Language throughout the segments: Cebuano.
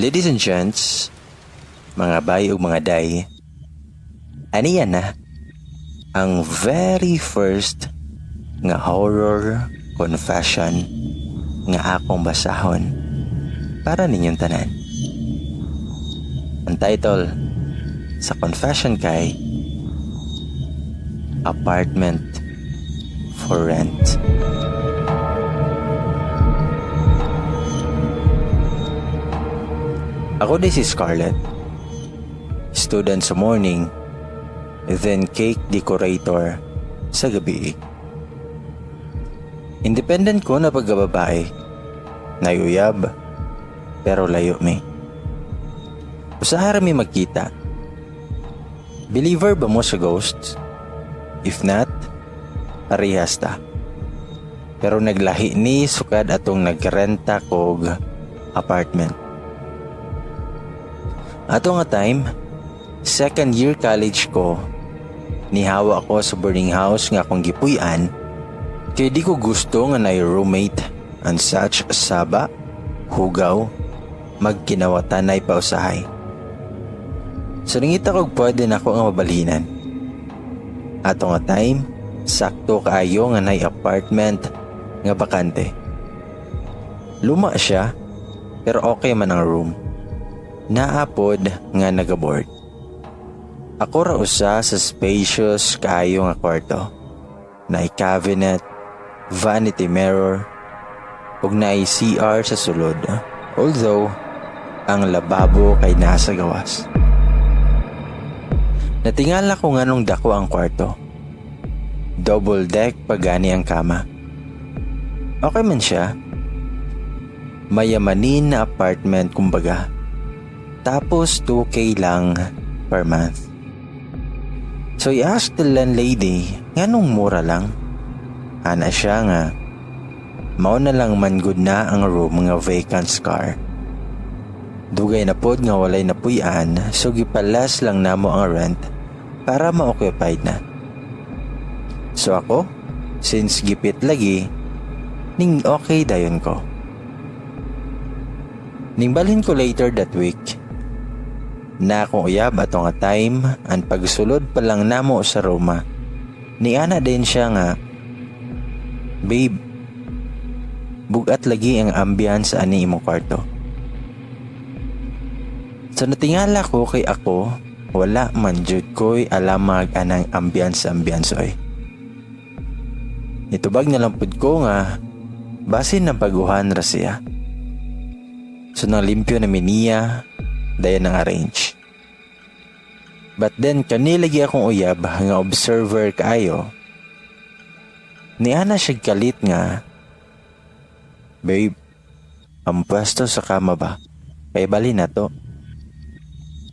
Ladies and gents, mga bay ug mga day, aniya na ang very first nga horror confession nga akong basahon para ninyong tanan. Ang title sa confession kay Apartment for Rent. Ako di si Scarlett. Student sa morning, then cake decorator sa gabi. Independent ko na pagkababae. Nayuyab, pero layo mi. Usahay ra mi magkita. Believer ba mo sa ghosts? If not, parehas ta. Pero naglahi ni sukad atong nagrenta kog apartment. Ato nga time, second year college ko, nihawa ko sa boarding house nga akong gipuy-an, kay di ko gusto nga naay roommate and such saba, hugaw, magkinawatanay pa usahay. So nangita kog pwede na ako nga mabalhinan. Ato nga time, sakto kaayo nga naay apartment nga bakante. Luma siya, pero okay man ang room. Naapod nga nagaboard. Ako ra usa sa spacious kaayo nga kwarto. Naay cabinet, vanity mirror, ug naay CR sa sulod. Although, ang lababo kay nasa gawas. Natingala ko nganong dako ang kwarto. Double deck pa gani ang kama. Okay man siya. Mayamanin na apartment kumbaga. Tapos 2K lang per month. So I asked the landlady nganong mura lang. Ana siya nga mao na lang man gud na ang room nga vacant scar. Dugay na pod nga walay napuy-an, so gipalas lang namo ang rent para ma-occupied na. So ako, since gipit lagi, ning okay dayon ko. Ning balhin ko later that week. Na akong uyab ato nga time, ang pagsulod pa lang namo sa Roma. Niana din siya nga, Babe, bugat lagi ang ambience ani imong kwarto. So natingala ko kay ako, wala man jud ko'y alamag anang ambience oy. Nitubag na lang pud ko nga, basin ng baguhan ra siya. So nang limpyo na niya, dayan ang arrange. But then kanilagi akong uyab nga observer kaayo. Niana siya kalit nga, Babe, ang pwesto sa kama ba? Kay bali na to.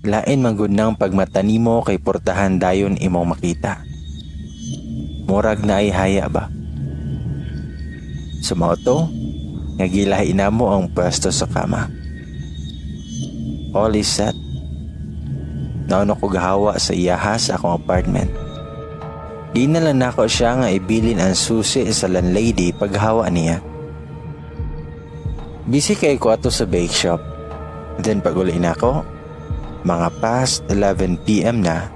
Lain man gud nang pagmata nimo kay portahan dayon imong makita. Murag na ay haya ba? Sumao to, nga gilahi namo ang pwesto sa kama. All is set. Nauna ko gahawa sa iyaha sa akong apartment. Di na lang nako siya nga ibilin ang susi sa landlady paghawa niya. Busy kay ko ato sa bake shop. Then pag uli na ako, mga past 11 p.m. na,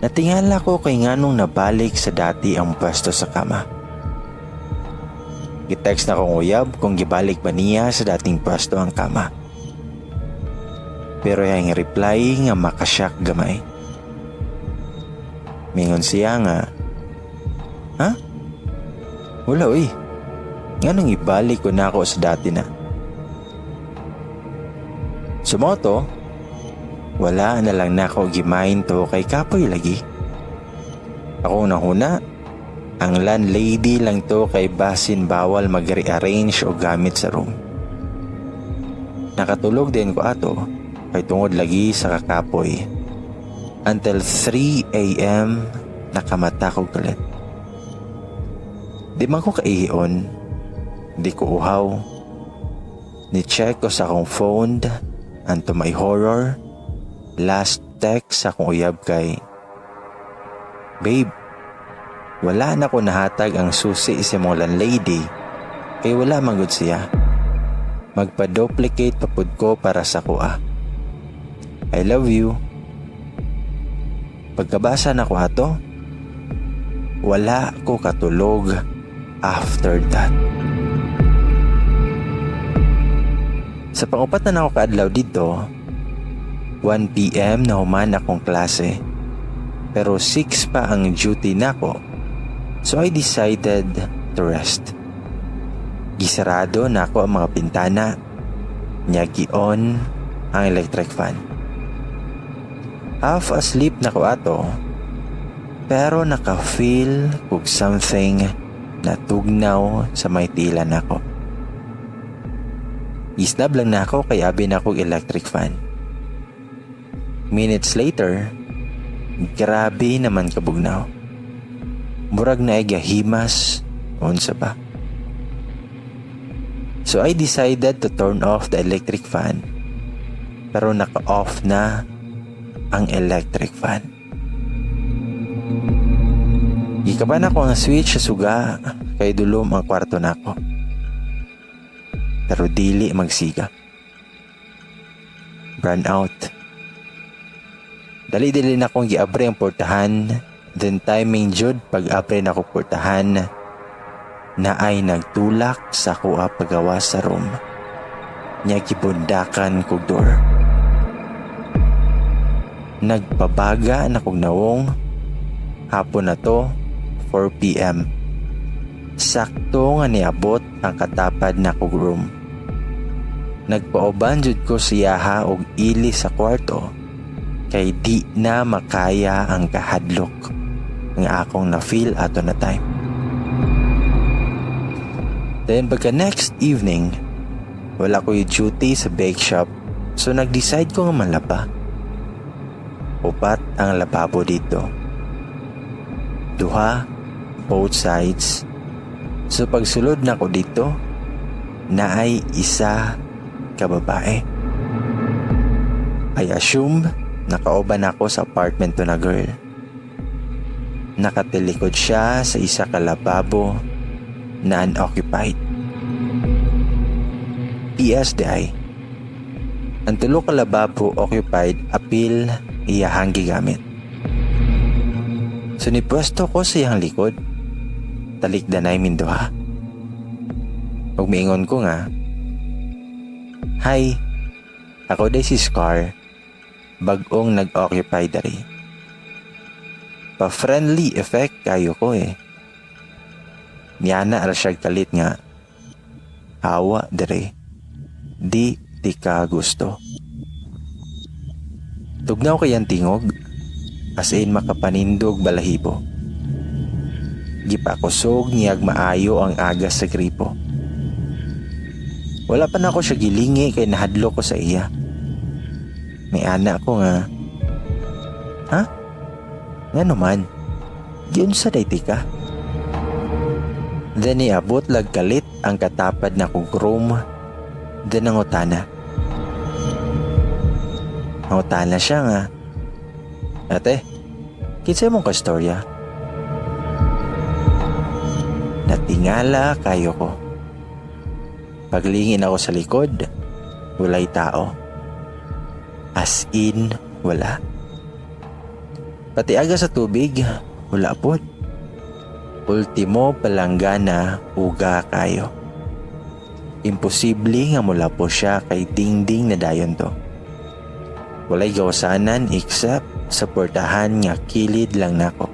natingala ko kay nganong nabalik sa dati ang pwesto sa kama. Gitext na kong uyab kung gibalik ba niya sa dating pwesto ang kama. Pero yung reply nga makasyak gamay. Mingon siya nga, Ha? Wala uy. Nganong ibalik ko na ako sa dati na? Sumoto, wala na lang nako gimain to kay kapoy lagi. Ako nahuna, ang landlady lang to kay basin bawal mag-rearrange o gamit sa room. Nakatulog din ko ato kay tungod lagi sa kakapoy. Until 3 a.m. nakamata ko kalit. Di man ko kaihion, di ko uhaw. Ni-check ko sa akong phone and to my horror, last text sa akong uyab kay, Babe, wala na ko nahatag ang susi sa imong landlady kay wala man gud siya. Magpa-duplicate pa pud ko para sa akoa. I love you. Pagkabasa nako ato, wala ko katulog after that. Sa pangupat na nako kaadlaw didto, 1 p.m. na human akong klase. Pero 6 pa ang duty nako. So I decided to rest. Gisarado nako ang mga bintana. Nya gi-on ang electric fan. Half asleep na ko ato, pero naka-feel kog something na tugnaw sa may tila nako. Gisnab lang nako kay abi nako electric fan. Minutes later, grabe naman kabugnaw. Murag naay gahimas, unsa ba? So I decided to turn off the electric fan. Pero naka-off na ang electric fan. Gikapan nako ang switch sa suga kay dulom ang kwarto nako. Pero dili magsiga. Burn out. Dali-dali nakong giabre ang portahan, then timing jud pag abre nako portahan naay nagtulak sa akoa pagawas sa room. Nya gibundakan kog door. Nagpabaga na kog nawong. Hapon na to, 4 p.m. Sakto nga niabot ang katapad nakog room. Nagpauban jud ko siyaha og ili sa kwarto kay di na makaya ang kahadlok nga akong na-feel ato na time. Then pagka next evening, wala ko yung duty sa bake shop, so nag-decide ko nga malaba. Upat ang lababo didto. Duha, both sides. So pagsulod nako didto, naay isa ka babae. I assume nakauban ako sa apartment to na girl. Nakatilikod siya sa isa ka lababo na unoccupied. PSDI. Ang tulo ka lababo occupied, apil iyahang gigamit. So nipwesto ko sa iyang likod. Talikdanay minduha. Ug miingon ko nga, "Hi, ako diay si Scar, bagong nag-occupy dari." Pa-friendly effect kayo ko eh. Niyana ra siya kalit nga, "Hawa dire. Di tika gusto." Tugnaw kayang tingog, as in makapanindog balahibo. Gipakusog niyag maayo ang agas sa gripo. Wala pa nako siya gilingi kay nahadlok ko sa iya. May ana ko nga, "Ha? Nga naman, giunsa day tika?" Then niabot lag kalit ang katapad nakong room. Then nangutana. Nangutana siya nga, "Ate, kinsa mong kastorya?" Natingala kayo ko. Paglingin ako sa likod, walay tao. As in, wala. Pati aga sa tubig, wala pod. Ultimo palanggana, uga kayo. Imposible nga mula po siya kay dingding na dayon to. Walay gawasanan except sa portahan nga kilid lang nako.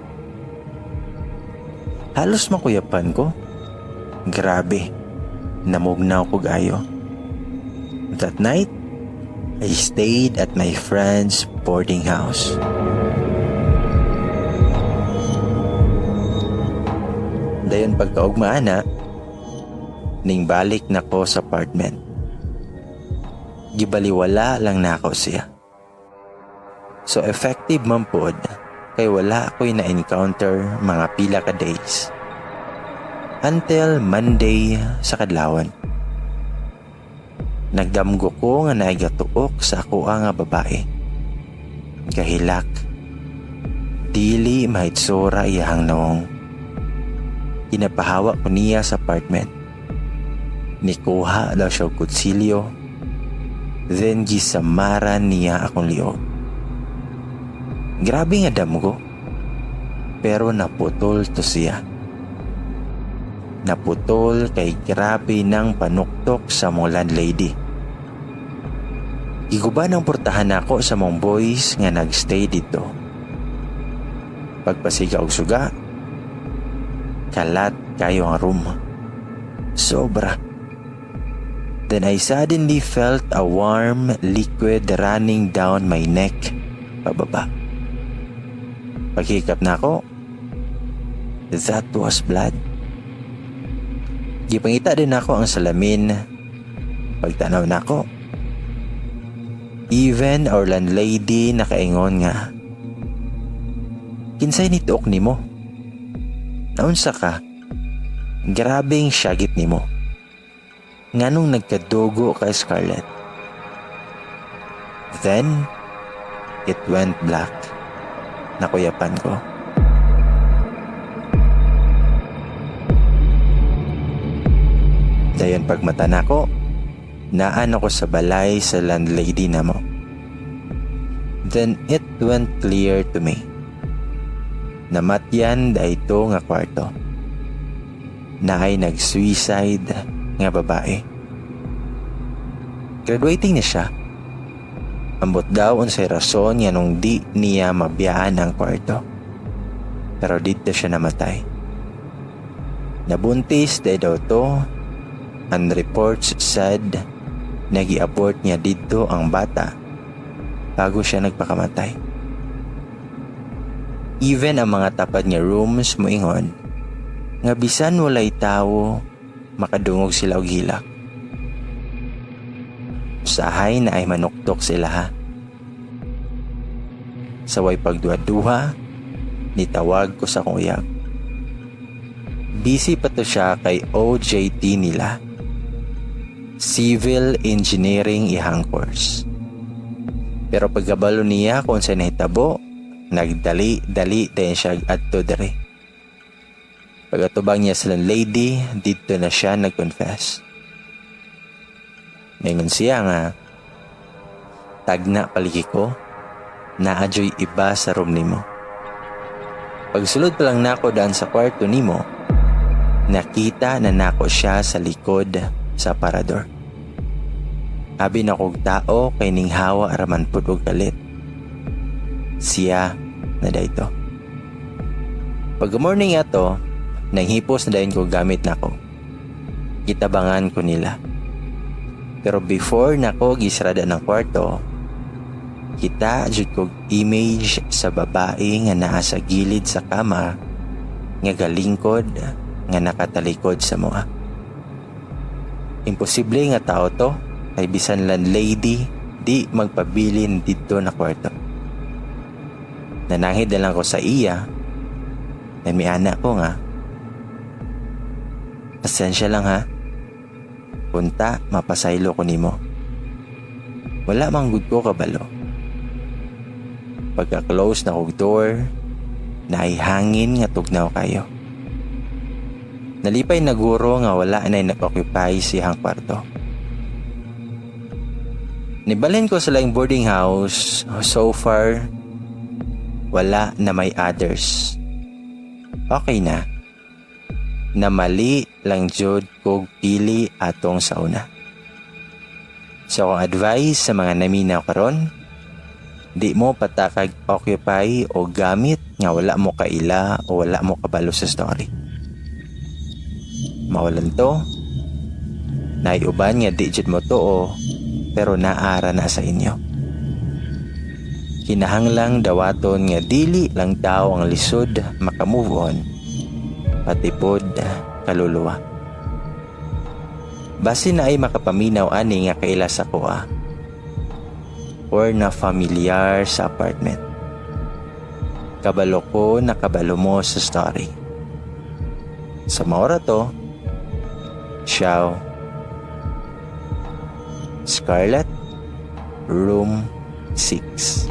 Halos makuyapan ko. Grabe, namugnaw ko gayo. That night, I stayed at my friend's boarding house. Dayon pagkaugma ana, ning balik nako sa apartment. Gibaliwala lang nako siya. So effective man pod kay wala ako'y na-encounter mga pila ka days. Until Monday sa kadlawon. Nagdamgo ko nga naay gatuok sa akoa nga babae. Gahilak. Dili mahitsura iyahang nawong. Ginapahawa ko niya sa apartment. Nikuha daw siya og kutsilyo, then gisamaran niya akong liog. Grabe nga damgo. Pero naputol to siya. Naputol kay grabe ng panuktok sa mong landlady. Giguba ng portahan nako sa mong boys nga nagstay dito. Pagpasiga og suga, kalat kayo ang room. Sobra. Then I suddenly felt a warm liquid running down my neck pababa. Paghikap nako, that was blood. Gipangita din nako ang salamin. Pagtanaw nako, even our landlady nakaingon nga, "Kinsay nituok nimo? Naunsa ka? Grabeng syagit nimo. Nganong nagkadugo ka, Scarlett?" Then, it went black. Nakuyapan ko. Dayon pagmata nako, naan ako sa balay sa landlady namo. Then it went clear to me. Namatyan dayto nga kwarto. Naay nag-suicide nga babae. Graduating na siya. Ambot daw unsay rason nga nung di niya mabiyaan ang kwarto. Pero dito siya namatay. Nabuntis day daw to, and reports said nagi-abort niya didto ang bata bago siya nagpakamatay. Even ang mga tapad nga rooms moingon nga bisan walay tawo, makadungog sila og hilak. Usahay na ay manuktok sila ha. Sa way pagduha-duha, nitawag ko sa akong uyab. Busy pa to siya kay OJT nila. Civil Engineering ihang course. Pero pagkabalo niya kung sa nahitabo, nagdali-dali din siya adto dere. Pag-atubang niya sa lady, didto na siya nag-confess. Ningon siya nga, "Tagna paligi ko, naadyo'y iba sa room nimo. Pagsulod pa lang nako daan sa kwarto nimo, nakita na nako siya sa likod sa parador. Abi na kog tao kay ning hawa raman pud og kalit. Siya na dayto." Pag morning ato, nanghipos na dayon ko gamit nako. Gitabangan ko nila. Pero before nako gisrada ng kwarto, kita jud kog image sa babae nga naa sa gilid sa kama nga galingkod nga nakatalikod sa moa. Imposible nga tao to kay bisan landlady di magpabilin didto na kwarto. Nanangid na lang ko sa iya na miana ko nga, "Pasensya lang ha. Punta, mapasaylo ko nimo. Wala man gud ko kabalo." Pagka-close na kog door, naay hangin nga tugnaw kayo. Nalipay na guro nga wala na nag-occupy siyang kwarto. Nibalhin ko sa laing boarding house, so far, wala na may others. Okay na. Namali lang jud kog pili atong sa una. So akong advice sa mga naminaw karon, di mo patakag occupy o gamit nga wala mo kaila o wala mo kabalo sa story. Maulan to, naiuban nga di jud mo tuo, pero naara na sa inyo. Kinahanglang dawaton nga dili lang tao ang lisod makamove on, pati pod kaluluwa. Basi na ay makapaminaw ani nga kaila sa kuha or na familiar sa apartment. Kabalo ko na kabalo mo sa story. Sa maora to, ciao. Scarlett, Room 6.